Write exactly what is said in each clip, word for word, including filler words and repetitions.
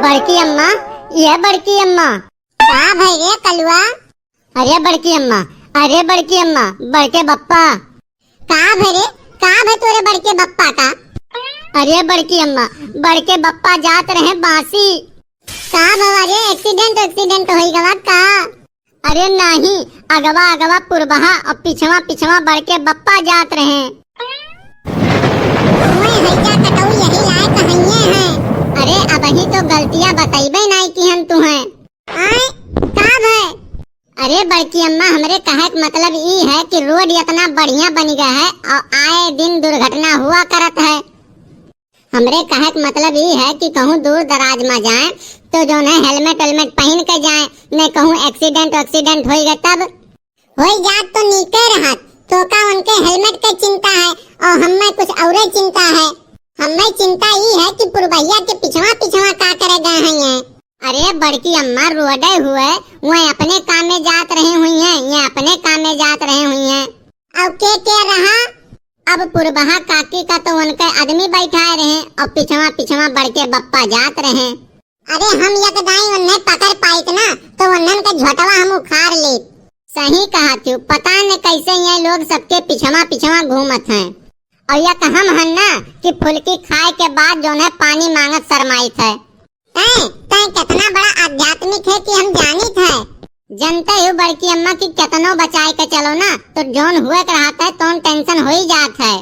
बड़की अम्मा, ये बड़की अम्मा। का भई रे कलुआ? अरे बड़की अम्मा, अरे बड़की अम्मा, बड़के बप्पा। का भई रे, का भई तोरे बड़के बप्पा का? अरे बड़की अम्मा, बड़के बप्पा जात रहे बासी। का भवा रे, accident, accident होई गवा का? अरे नाही, अगवा अगवा पुरबहा और पिछवा पिछवा बड़के बप्पा जात रहे। ओए हैजा कटऊ यही लायक हइये हैं। अरे अबही तो गलतिया बतइबे नाही किहन तुहें। आय, का भय? अरे बड़की अम्मा, हमरे कहे के मतलब ई है कि रोड इतना बढ़िया बन गया है और आए दिन दुर्घटना हुआ करत है। हमरे कहे के मतलब ई है कि कहूँ दूर दराज मा जाए तो जौन है helmet वेलमेट पहिन के जाए, नहीं कहूँ accident वैक्सीडेंट होई गए तब। होई जात तो नीके रहत, तोका उनके helmet के चिंता है और हम्मे कुछ औरे चिंता है। हम्मे चिंता ई है कि पुरबहिया के पिछवा पिछवा का करे गए हैं ये। अरे बड़की अम्मा, रोडे हुए, वह अपने काम में जात रही हुई हैं, ये अपने काम में जात रही हुई हैं। अब के के रहा? अब पुरबहा काकी का तो उनके आदमी बैठाए रहे और पिछवा पिछवा बड़के बप्पा जात रहे। अरे हम यकदाई उन्हें पकड़ पाइत ना तो उन्हन का झोटवा हम उखाड़ लेत। सही कहा थी, पता न कैसे ये लोग सबके पिछवा पिछवा घूमत हैं। और यक हम हन ना कि फुलकी खाए के बाद जौन है पानी मांगत शरमाइत है। तैं, तैं कितना बड़ा आध्यात्मिक है कि हम जानित है। जनते हो बड़की अम्मा कि कितनो बचाए के चलो ना तो जौन हुए के रहत है तौन tension हो ही जात है।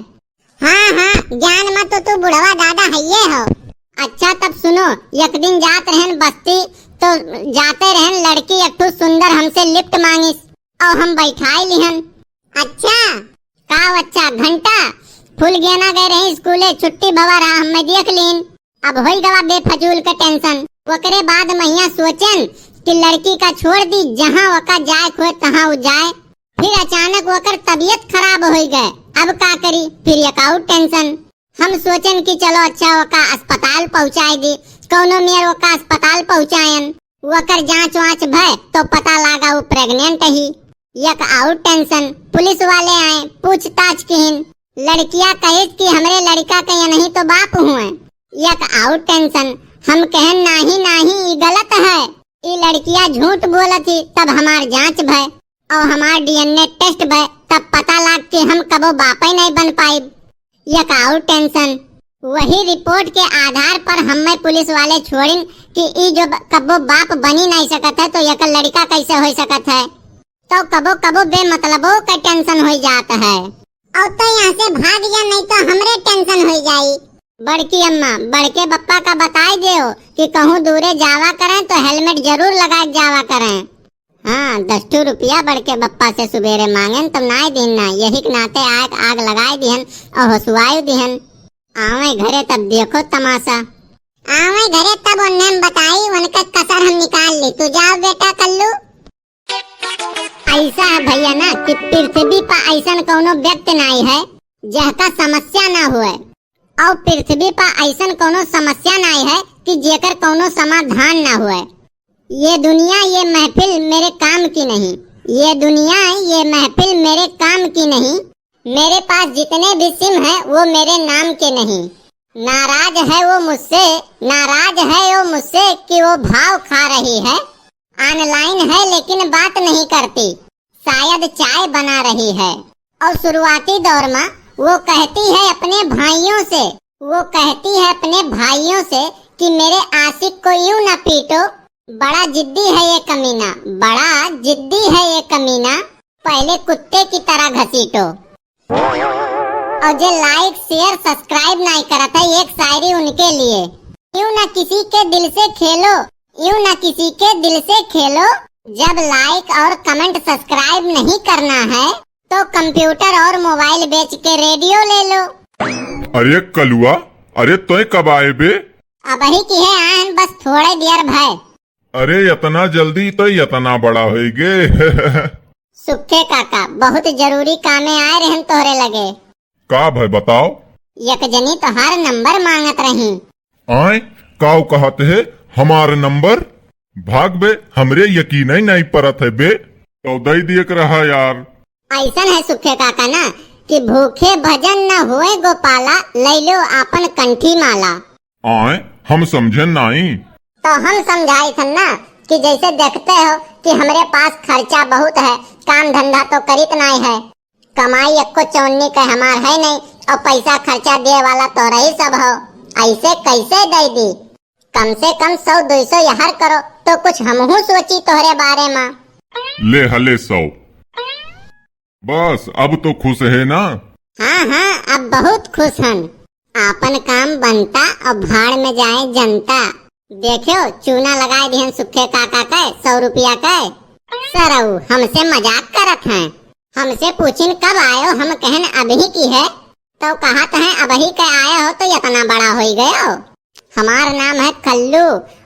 हाँ, हाँ, ज्ञान मा तो तू बुढ़वा दादा हइये हो। अच्छा तब सुनो, एक दिन जात रहन बस्ती तो जाते रहन लड़की एक ठो सुंदर हमसे lift मांगिस और हम बैठाए लिहन। अच्छा। का अच्छा घंटा फूल गेना गए रही स्कूले, छुट्टी भवा रहा, हमें देख लीन। अब होई गवा बेफजूल के tension। ओकरे बाद महिया सोचन कि लड़की का छोड़ दी, जहाँ ओका जाए खोए तहाँ उ जाए। फिर अचानक ओकर तबीयत खराब होई गए, अब का करी? फिर एक और tension। हम सोचन कि चलो अच्छा ओका अस्पताल पहुँचाए दी, कौनो मेर ओका अस्पताल पहुँचायन। ओकर जांच वांच भय तो पता लागा वो pregnant ही। एक और tension, पुलिस वाले आए, पूछताछ किहिन। लड़किया कहिस कि हमरे लड़का के यनही तो बाप हुए। एक और tension, हम कहन नाही नाही ई गलत है, ई लड़किया झूठ बोलत ही, तब हमार जांच भय और हमार DNA test भय, तब पता लाग कि हम कबो बापे नहीं बन पाइब। एक और tension, वही report के आधार पर हमें पुलिस वाले छोड़िन कि ई जो ब-, कब्बो बाप बनी नहीं सकत है, तो एक लड़का कैसे हो सकत है? तो कबो कबो बेमतलबो के tension हो जात है। और तो यहाँ से भाग जा, नहीं तो हमरे tension हो जाई। बड़की अम्मा, बड़के बप्पा का बताई देओ कि कहूँ दूरे जावा करें तो helmet जरूर लगा के जावा करें। हाँ, दस ठो रुपया बड़के बप्पा से सुबेरे मांगेन, तब नाय दीन ना, यही के नाते आग, आग लगाए दिहन और हंसुआए दिहन। आवे घरे तब देखो तमाशा। आवे घरे तब उन्हें बताई, उनका कसर हम निकाल ली। तू जाओ बेटा कल्लू। ऐसा है भैया ना कि पृथ्वी पर ऐसन कौनो व्यक्ति नाई है, जहका समस्या ना हुए। और पृथ्वी पर ऐसन कौनो समस्या नाई है कि जेकर कौनो समाधान ना हुए। ये दुनिया, ये महफिल मेरे काम की नहीं। ये दुनिया, ये महफिल मेरे काम की नहीं। मेरे पास जितने भी सिम हैं, वो मेरे नाम के नहीं। नाराज है वो मुझसे, नाराज है वो मुझसे कि वो भाव खा रही है। Online है लेकिन बात नहीं करती, शायद चाय बना रही है। और शुरुआती दौर में वो कहती है अपने भाइयों से, वो कहती है अपने भाइयों से कि मेरे आशिक को यूं ना पीटो, बड़ा जिद्दी है ये कमीना, बड़ा जिद्दी है ये कमीना, पहले कुत्ते की तरह घसीटो। और जे like, share, subscribe नहीं करत है, एक शायरी उनके लिए। यूं ना किसी के दिल से खेलो, यूं ना किसी के दिल से खेलो, जब like और comment subscribe नहीं करना है, तो computer और mobile बेच के radio ले लो। अरे कलुआ, अरे तोय कब आए बे? अबही की है आन, बस थोड़े देर भय। अरे इतना जल्दी तो इतना बड़ा होई गे। सुखे काका, बहुत जरूरी कामे आए रहन तोहरे लगे। का भय बताओ? एक जनी तोहार नंबर मांगत रही। आय, काऊ कहत है हमार नंबर? भाग बे, हमरे यकीन ही नहीं परत है बे। तो दई दिए के रहा यार। ऐसन है सुखे काका ना कि भूखे भजन न होए गोपाला, लैलो आपन कंठी माला। आय, हम समझे नाई। तो हम समझाइत हन ना कि जैसे देखते हो कि हमरे पास खर्चा बहुत है, काम धंधा तो करित नाहीं है, कमाई एक्को चौन्नी के हमार है नहीं, और पैसा खर्चा दिए वाला तोहरे ही सब हो, ऐसे कैसे दे दी? कम से कम सौ दुई सौ यहर करो तो कुछ हमहू सोची तोहरे बारे मा। ले हले सौ। बस, अब तो खुश है ना? हाँ, हाँ, अब बहुत खुश हन। आपन काम बनता और भाड़ में जाए जनता। देखियो, चूना लगाए दिहन सुखे काका के, सौ रुपया के। सरऊ, हमसे मजाक करत हैं। हमसे पूछिन कब आयो, हम कहन अबही की है। तो कहत हैं अबही के आए हो तो इतना बड़ा होई गयो। हमार नाम है कल्लू,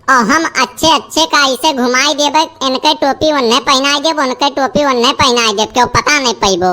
और हम अच्छे अच्छे का ऐसे घुमाई देबे, इनके टोपी उन्हें पहनाई देब, उनके टोपी उन्हें पहनाई देब, क्यों पता नहीं पैबो।